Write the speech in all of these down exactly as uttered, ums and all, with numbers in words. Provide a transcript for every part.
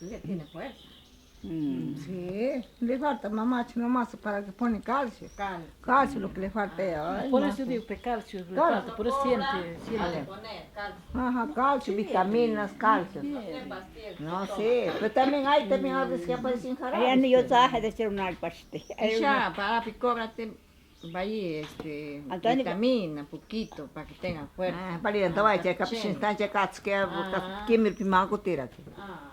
Ella tiene fuerza. Mm. Sí, le falta mamache nomás para que pone calcio. Calcio. Calcio lo que le falta a ella, ay, por eso digo que calcio le falta, por eso siente, siente. Ajá, calcio, vitaminas, calcio. No sé, pero también hay, también a veces que aparecen jarabes. Ella ni yo traje de hacer una pastilla. Ya, para picóbrate. Vaya, este, vitamina, poquito, para que tenga fuerza. Ah, pali, entonces, vaya, que kapshin tan, que katsuke, kimir pimako tira.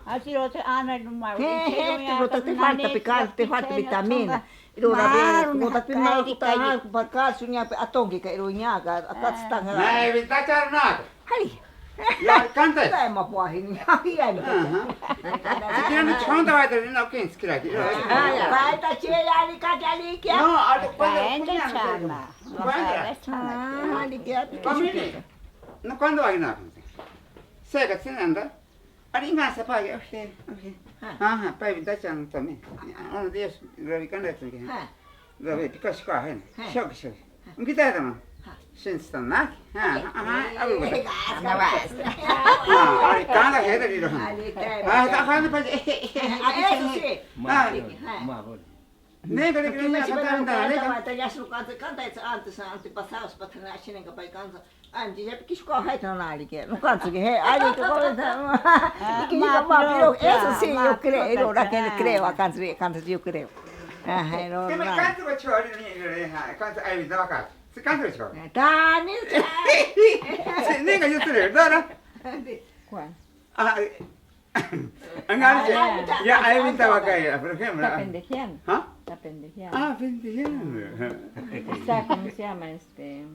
Así lo te ana no más. He, he, te falta picar, te falta vitamina. Iro rabe, te falta pimako, para calcio, ña, atonki, que iro ña, katsu tan. Ay, vita charna. Hari. Ya, canta. Dai ma puahi ni. Aha. Si quiere no chonda va a tener no quién se quiere. Ay, ay. Canta, che, ya, ni canta, ni que. No, a lo cuando. Canta, chama. Cuando. Ah, ni que. Family. No, cuando hay nada. Sega, sin anda. Ari nga sa pa ya, okay, okay. Aha, pa vinta chan también. Ah, Dios, Ravi kanda tun ke. Ravi, pika shika hen. Shok, shok. Ngi ta tama. Shin stanak. Ha, aha, abu. Ana vas. Ah, ari kanda heda diro. Ah, ta han pa. Eso sí. Ah. Ma, ma, bon. Nega, nega, nega, nega. Kanta, kanta, ya su kanta, kanta, antes, antepasados, patana, shinen kapai kanta. Antes, ya, kishko, hai, tan ali ke. No kanta ke, he, ali ke, ko, ta, kishko, ma, pero, eso sí, yo creo, yo, Raquel, creo, a kanta, kanta, yo creo. Ajá, no, que me no. Canta, chori, ni, ni, ha, canta, ay, da, acá. Se canta, chori. Tani, sí, nega, yo te, ¿verdad? ¿Cuál? Ah, Angari, ya, ya, ahí me estaba caída, por ejemplo. Está pendejeando. ¿Ah? Está pendejeando. Ah, pendejeando. Está, ¿cómo se llama? Este.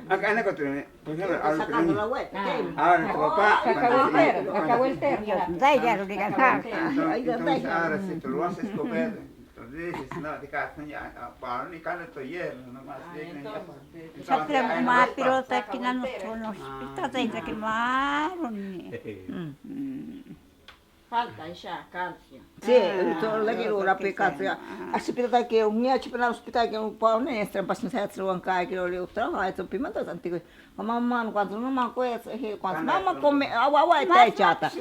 Acá en la cocina, por ejemplo, ahora sacando la vuelta. Ah. Ahora tu papá, cacahuetero, cacahuetero. Entonces, entonces, ahora si tú lo haces comer, entonces dices, no, te casas ya, para ni cala tu hierro, nomás. Entonces, entonces, ya, más pirota que no nos, nos, está dentro que más. Falta esa calcio. Sí, todo lo que dura pe calcio. Así pero que un día chipena hospital que un pa un extra pas no se hace un kai que lo trabajo esto pimenta antiguo. Mamá, no cuando no me acuerdo, cuando mamá come agua agua te chata.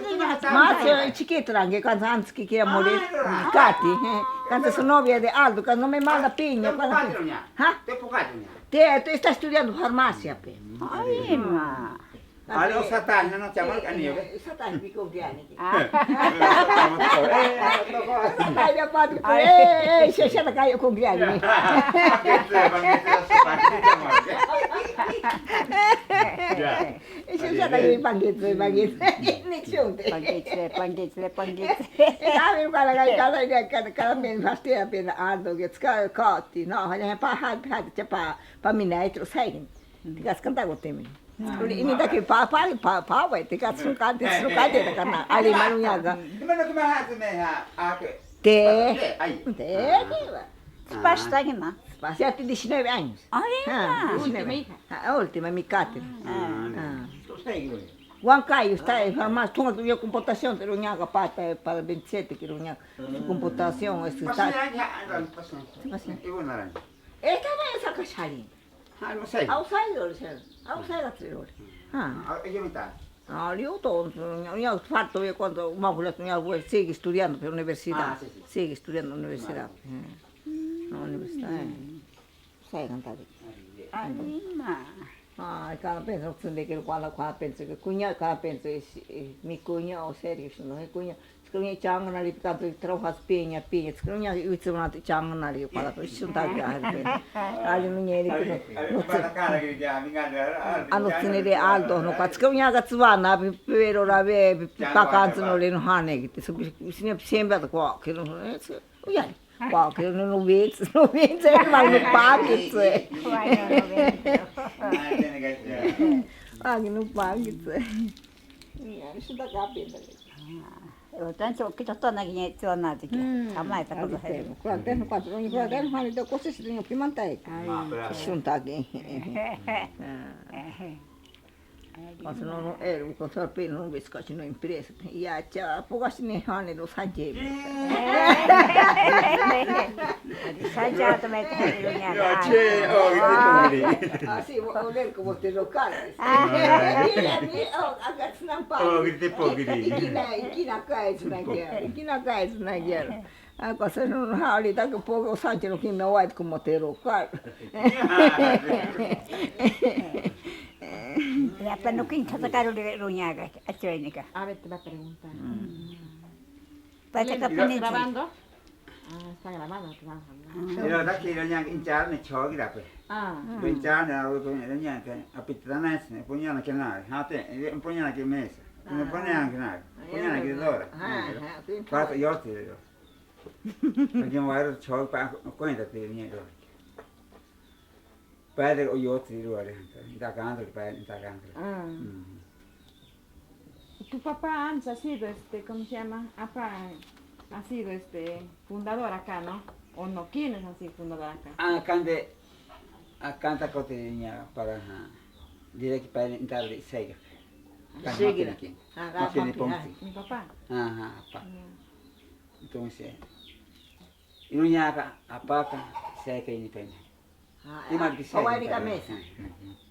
Más chiquita que cuando antes que quiera morir. Katy, cuando su novia de Aldo, cuando me manda piña, cuando. ¿Ah? Te está estudiando farmacia, pe. Ay, ma. Alo, sata, no, no, chaval, ani, eh, eh, sata, mi cumpleaños. Ah. Sata, no, eh, no, no. Ay, ya, padre, eh, eh, se, se, cae cumpleaños. Ya. Ese ya está bien, panquete, panquete. Ni chunte. Panquete, panquete, panquete. A ver, para acá, cada día, cada, cada mes, más te apenas ando, que es cada, cada, no, ya, pa, pa, pa, pa, pa, mi na, otro, sai. Digas, canta, goteme. Ini taki pa pa pa pa we te ka tsuka te tsuka te ka na ali manuñaga. Te te ke ba. Spas ta kina. Spas ya tiene diecinueve años. Ay, ah, última hija. Ah, última mi kate. Ah. Juan Cayo está en farmacia, toma tu computación, pero ñaga para para veintisiete quiero ñaga su computación, este está. Esta vez saca Shalin. Outside, outside, outside. Ah, yo me está. Ah, yo todo, ya falta, yo cuando más le tenía, sigue estudiando en la universidad. Ah, sí, sí. Sigue estudiando en la universidad. En la universidad. Sai cantar. Anima. Ay, cada pensa, no sé de qué, cuando, cuando pensa que cuña, cada pensa, mi cuña o Sergio, no sé cuña. Tsika uña changa nari tanto trabajas piña, piña. Tsika uña witsi na changa nari para shunta ya. Ali no ñeri. Ano tsine de alto no ka tsika uña ka tsubana pero rabe pakanzo no le no hane ki. Siempre ko que no. Uya. Ko que no no wits, no wits, hermano pakitse. Ani no pakitse. Shunta ka penda. Tanto que todo na que todo na que. Ama ta ko. Cuando no cuando no cuando no han de cosas de no pimantai. Shunta que. Kasa no, no, ero, kasa pe no ves kasa no impresa. Ya cha, pogas ni hane no sanje. Sanja to me ko ni ya. Ya, che, oh, grite pogiri. Así, voy a oler como te lo cargas. Ah. Mira, mira, oh, hagas nampa. Oh, grite pogiri. Ikina, ikina kai sunagia. Ikina kai sunagia. Ako se no hali ta ko poco sanche no kime wait como te lo car. Ya pa no kin chata karo de roñaga, acho enika. A ver, te va a preguntar. Pata Elena, kapini. ¿Grabando? Ah, está grabando, claro. Pero da que roñaga inchar ne chogira pe. Ah. Inchar ne aro roñaga apitana ne puñana ke na. Hate, puñana ke mesa. Puñana ke na. Puñana ke dora. Ah, ah, sí. Pasa yo te digo. Porque no va a chocar para cuenta te viene. Padre o yo te digo, Alejandro. Está cantando, padre, está cantando. Ah. Mm. Tu papá antes ha sido, este, ¿cómo se llama? Apa ha sido, este, fundador acá, ¿no? ¿O no? ¿Quiénes han sido fundador acá? Ah, kande, akanta kote niña para, ha. Direct para entrar de Sega. Sega. Máquina aquí. Ah, máquina de ponte. Mi papá. Ajá, apa. Mm. Entonces, iruñaka, apaka, Sega y Nipeña. Ah, pawari kamesa.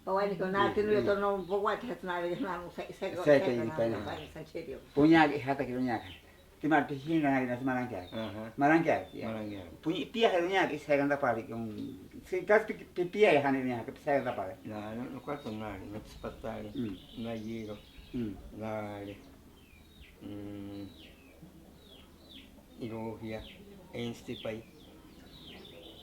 Pawari ko na tinu yo to no pawari hat na le na no se se ko se ko na pa en serio. Puña ki hata ki ruñaka. Ti mar pi hinga na na marankia. Marankia. Marankia. Puñi pia ka ruñaka se ganda pari ko. Se kas pi pi pia ya hani ruñaka se ganda pari. Na no no cuarto na no spatali. Na yero. Na le. Mm. Iruhia, este pai.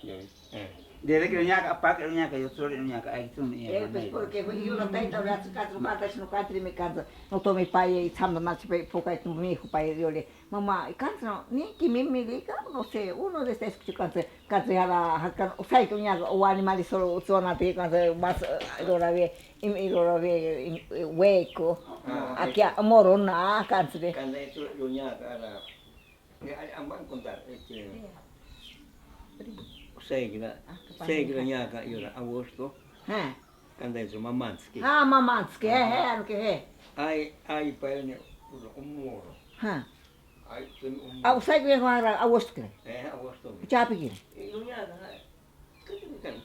Ya ves. Eh. Desde que doña apa que doña que yo soy doña que hay tú ni. Eh, pues porque yo no tengo la chica tu pata sino cuatro me cansa. No tome pai y chamba más pe poca tu mi hijo pai yo le. Mamá, cansa no, ni que mi mi diga, no sé, uno de estos que cansa. Katsu hara hakan, osai kuña o animali solo zona te kanse mas irora ve, im irora ve, weko. Akia moro na kanse de. Kanda itu luña kara. Amban contar este. Osai kira, osai kira ña ka yora agosto. Kanda itu mamantski. Ah, mamantski, he he, ano ke he. Ai, ai pa ne moro. Ha. Au sai kuya ko ara agosto kira. Eh, agosto. Chapi kira.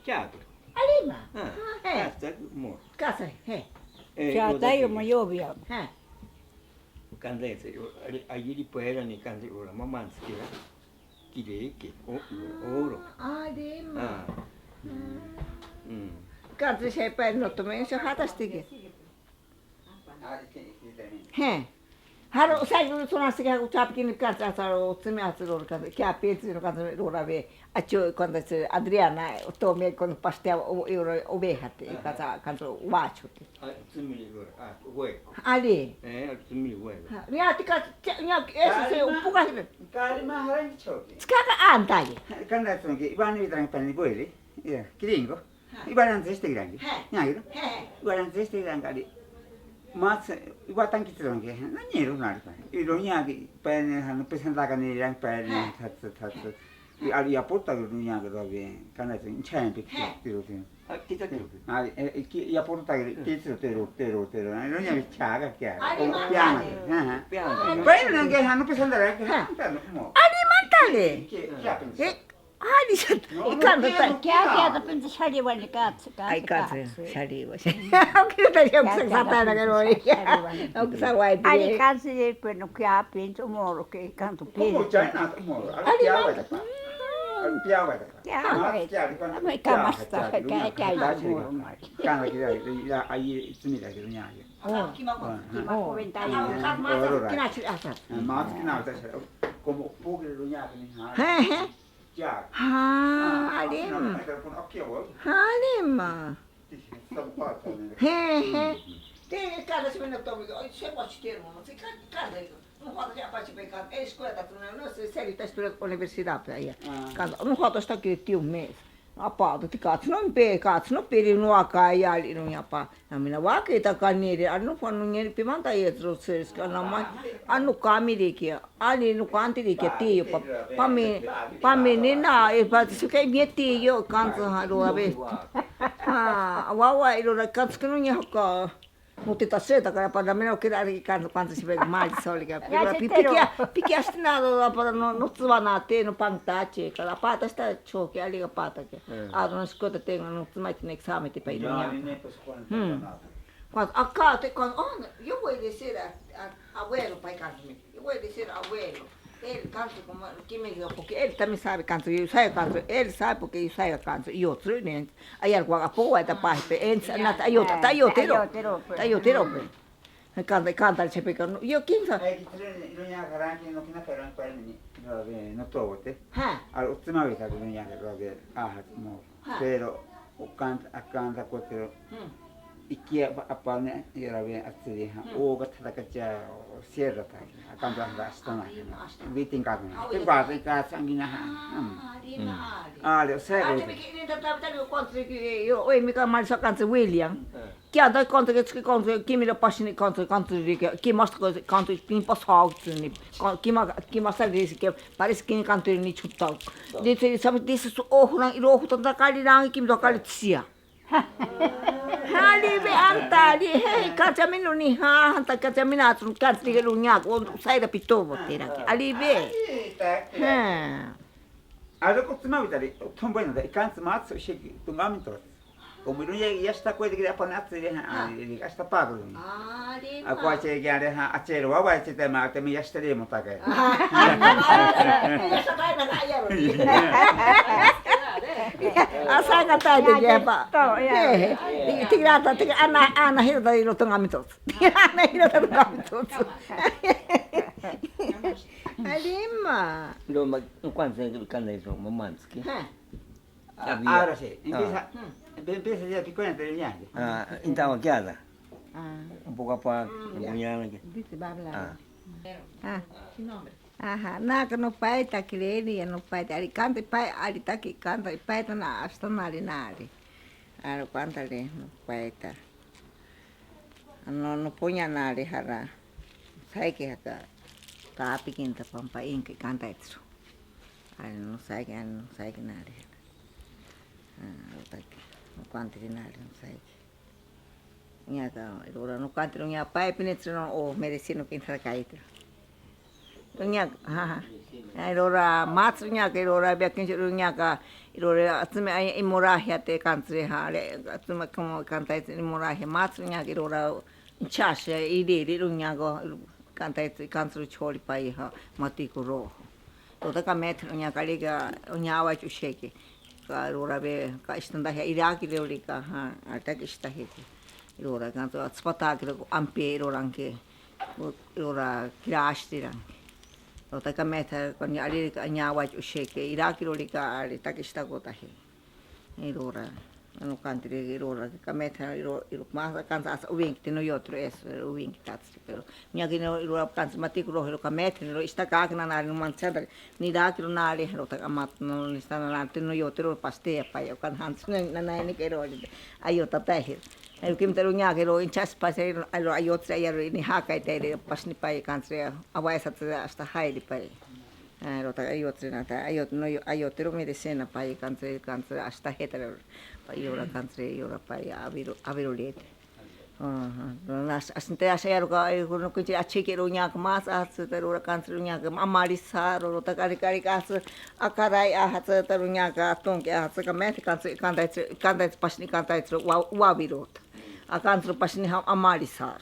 Chapi. Alima. Ah, eh. Hasta mo. Kasa, he. Chata yo mo llovia. Ha. Kanda ese, ayiri puera ni kanda ora mamantski kira. Kireke, oro. Alima. Ah. Mm. Kanda se pa no tome se hata stike. He. Haro, sai, sona se ka chapi kini kansa sa o tsimi atsi ro kansa, kia pe tsi ro kansa ro ra ve. Acho, cuando se Adriana, o tome, cuando pastea o, o, oveja te, kansa, kansa guacho te. Ah, tsimi ro, ah, hueco. Ali. Eh, tsimi hueco. Nia te ka, nia, eso se, o puga. Kari ma haran choki. Skaka antaye. Kanda tsonge, ivani vitran pani buele. Ya, kiringo. Ibaran tsiste grange. Nyagiro. Ibaran tsiste grangari. Mas, iba tan kitronge. Nanyero nari pa. Iro nyagi pa ne han presenta ka ni rang pa ne tats tats. I ari aporta iro nyagi ro bien. Kana tin chan pe kitiro tin. Kita tu. Ari ki aporta iro kitiro tero tero tero. Iro nyagi chaga kya. Ari mangani. Piang. Piang. Pa ne han presenta ka. Ari mantale. Kya pensa. Ani sa, ikanta ta. Kia, kia ta pensa saliva ni katsu, katsu. Ai, katsu, saliva. Aunque no te digo que se sata na que no. Aunque sa guay. Ani katsu ye pues no kia pinto moro que canto pinto. Como china moro. Ani mata. Piaba. Kia, kia, me kamasta, kia, kia moro. Kana que ya ahí se mira que doña. Oh. Kima ko, kima ko ventana. Mas kina ta. Como pobre doña que ni ha. He, he. Ha, alima. Ha, alima. He, he. Te kada se vena tomi, oi, se wa chitero, se kada, kada. No hota ya pa chipe kada, escuela ta tuna, no se se ta estudia universidad pe allá. Kada, no hota hasta que tío mes. Apa, te katsu no pe, katsu no pe no aka ya li no ya pa. Namina wake ta kanire, anu fanu nyeri pimanta yetro seska namai, anu kamire kia, ani no kantire kia tiyo pa, pame, pame nena, e pa suke bie tiyo, kansa haru abe. Ha, wawa iro ra kansa kano nya hoka. Mutitasheta kara para mero kira ari kanto kanto shibe mali soli ka. Ya, pero chitero. Pikia, pikia stina do para no, no tsuba na te, no pang tache, kara pata sta choke ali ka pata ke. Eh. A no skota te no tsuma tin examen te pa iroña. Ya, ni ne pues cuánto. Hmm. Cuando acá te cuando, oh, no, yo voy a decir a, a abuelo pa kanto. Yo voy a decir abuelo. Él kanto como, ¿quién me dijo? Porque él también sabe kanto, yo sabe kanto, él sabe porque yo sabe kanto, y otro, ne, ayar kwa apo wa ta pa pe, en, na, ta yo, ta yo, tero, ta yo, tero, pe. Kanto, kanto, chepe, kanto, yo, ¿quién sabe? Ay, que tres, no ya garante, no, que no, pero no puede ni, no, de, no todo, te. Ha. Al último vez que no ya, lo de, ajá, como. Ha. Pero, o kan-, akanta kotero. Hmm. Ikia apa, apa ne, yara bien atsiri, ha. Hmm. O gata da kacha, o sierra ta. Akanta da astana. Vitin ka. Ah, te ba, te ka sangina, ha. Ah, hmm. Ari, hmm. Ari. Ah, le, o sea, ah, que te me quieren tratar, tal, yo, cuando, yo, oye, mi ka mal sa kanto William. Eh. Kia da konto ke tsuki konto, kimi lo pashini konto, konto rike, ki mas ko konto, ki pas hau tsuni, ki ma, ki mas sa risi ke, parece que kanto ni chuta. Dice, sabe, dice su ojo, nan, y lo ojo, tanta kali, nan, kimi do kali tsia. Hali be anta, li, he, kacha mi lo ni ha, anta kacha mi na, tsun, kacha mi lo nya, o, sai da pito, botera, ali be. Ha. Aro ko tsuma vitari, tombo ina, da, ikan tsuma, so, sheki, tungami to. Como iru ya, ya está cuenta que ya pone a hacer, ah, ya está pago. Ah, di ma. Akua che ya de ha, achero, wa, wa, che te ma, te mi ya está de mo ta que. Ah, ya está, ya está, ya está. Asa nga ta de ya pa. To, ya. Eh, eh, ti grata, ti ana, ana hiro da iro tongami to. Ana hiro da tongami to. Alima. Lo ma, kwanse kan de so, mamanski. Ha. Ah, ahora sí, empieza, ah, empe-, empieza ya picoña, pero ya. Ah, intawa kiada. Ah. Un poco apa, mm, ya. Empuñana que. Dice, va a hablar. Ah. Ah. Sin nombre. Ajá, naka no paita kireli, ya no paita. Ari kanto pai, ari taki kanto, paita na hasta nari nari. Ari kanto le, no paita. No, no puña nari hara. Saiki haka, ka pikinta pampa inki kantaitsu. Ari no saiki, ari no saiki nari hara. Ah, otaki. No kwanti nari no saiki. Ñaka, irora no kwanti no ña pai pinitsu no o medicina kinta kaitro. Ruñaka, ajá. Irora matsu ruñaka, irora bia kinchi ruñaka, irora atsumi ai hemorragia te kantsure ha, le atsumi como kantaitsu hemorragia, matsu ruñaka, irora chasha, iriri ruñaka, kantaitsu, kantsuru chori pai ha, matiku rojo. Tota kametha ruñaka, rika, ruña awa chusheki. Ka irora be, ka istanda he, iraki le rika, ha, ata ki ista he. Irora kanto, atsupata ki roko ampe irora anke. Ura kira ashtiran. Ota kametha konya ali ka nya wa usheke. Ira kiro lika ali takista kotahi. Irora. Ano kantire irora kametha iro iro mas kansa as uwing tino yotro es uwing tats pero. Nya kino irora kansa matikro hiro kametha iro ista kak na na no manchada. Ni da kiro na ale hiro ta amat no ni sta na tino yotro paste pa yo kan hans na na ni kero. Ayo tatahi. Ayo kim tero nya kero inchas pase ayo ayo tse ayo ni haka ite pas ni pai kanse. Awaisa tse hasta hairi pai. Aro ta ayo tse na ta ayo no ayo tero medicina pai kanse kanse hasta hetero. Pai ora kanse ora pai aviro aviro lete. Aha. Nas asinte asa yaro ka ayo no kuchi achike ro nya mas atse tero kanse nya amarisa ro ta kari kari kas akarai aha tse tero nya atonke aha tse kame kanse kanta tse kanta tse pas ni kanta tse wa wa viro. Akantsuru pasni ha amalisaro.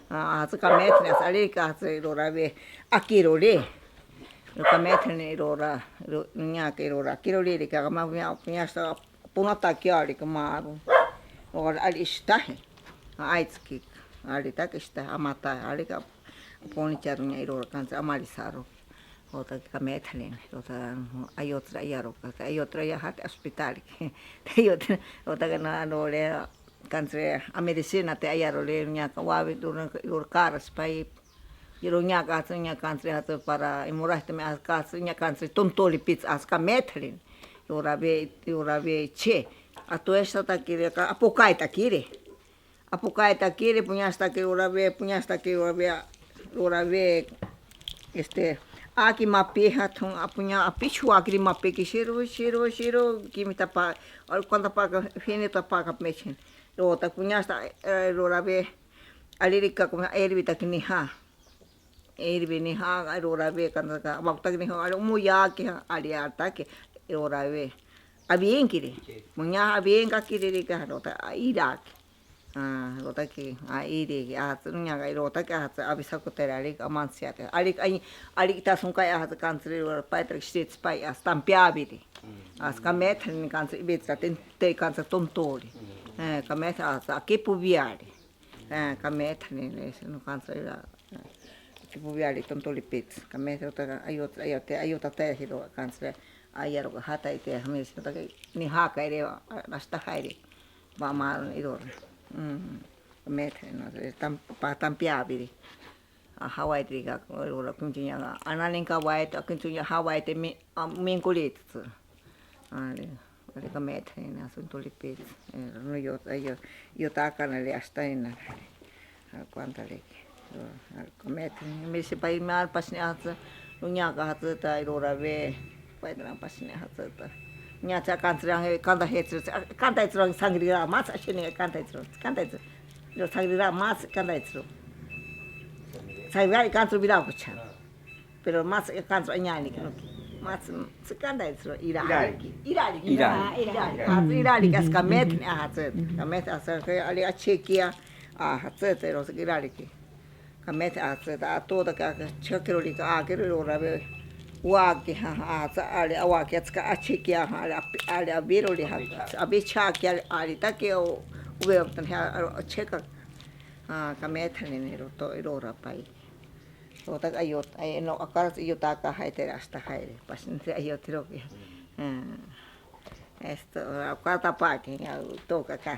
Atsi kametene, atsi alika, atsi rora ve, akirore. Kametene rora, ro, nyake rora, akirore, rika kama punya, punya sta, puna takiari kamaru. Ora ali istahe. Aitski, ali takista, amata, alika, poni charunya irora kansa amalisaro. Ota kametene, ota ayotra yaro, ayotra yahat hospital. Ayotra, ota kana lore, kantsre a medicina te ayaro le nya ka wabi dur dur karas pai. Yero nya ka atsu nya kantsre atsu para imurahte me atsu nya kantsre tontoli pits atsu kametrin. Yora ve yora ve che. Atu esta takire ka apokai takire. Apokai takire punya esta ke yora ve punya esta ke yora ve yora ve este aki mapi hatun apunya apichu akiri mapi ki shiru shiru shiru kimita pa al kwanta pa ka fine ta pa ka mechin. Rota punya esta, eh, rora ve, Aririka, como, airibitaki nija. Airibi nija, arorabe, kanaka, abautaki nija, ari omoyakeja, ari atake, arorabe. Abienkiri. Muña abienkakiri rika, rota, iraki. Ah, rotaki, ah, iri, ah, tsuruñaga, rotaki, ah, tsu, abisakutera, ari, amansiate. Ari, ai, ari, tasunkai, ah, kantsiri, paitra, shitsi, pai, ah, tampiabiri. Ah, kametri, kantsiri, bitra, te, kantsiri, tontori. Eh, kametri, ah, akipubiari. Eh, kametri, ne, no kantsiri, ah, akipubiari, tontori, pits. Kametri, rota, ayot, ayot, ayot, ate, hiro, kantsiri, ayaro, hata, ite, hamisi, rotaki, nijaka, ere, ah, hasta, hairi. Ba ma irora. Mm. Kametri no, tam, pa tampiabiri. A, hawaitiri ka, irora kunchiña ka. Ananinka waite, kunchiña hawaite mi, a, minkuritsu. Ari, ari kametri na, suntulipit. Eh, no yo, yo, yo takana le hasta ina. Ari, kuanta le. Yo, ari kametri. Misi pai mal pasni atsa. Luñaka hatsuta, irora ve. Paitra pasne hatsata. Nia cha kantsira, kanta hetsiro, kanta hetsiro, sangrira, mas ashene kanta hetsiro, kanta hetsiro. Yo sangrira, mas kanta hetsiro. Sangrira, kantsiro vira kucha. Pero mas kantsiro anyani kino. Mas, se kanta hetsiro, irari. Irari. Irari. Irari. Ah, irari. Irari. Kantsiro irari, kas kamet, ah, hatsat. Kamet, asa, ali achekia, ah, hatsat, pero se irari ki. Kamet atsa, ta, ato, ta, ka, ka, chakero, ri, ka, akero, ro, rabe, wake, ha, ha, atsa, ale, awake, atska, achikia, ha, ale, api, ale, abiro, ri, ha, abicha, ke, ale, ale, take, o, ube, o, tan, ha, aro, cheka, ha, kamet, ne, ne, ro, to, ro, ra, pai. Ro, ta, ayo, ay, no, akara, yo, ta, ka, hai, te, hasta, hai, pas, entre, ayo, tiro, ke. Ah, esto, akara, ta, pa, ke, ya, to, ka, ka.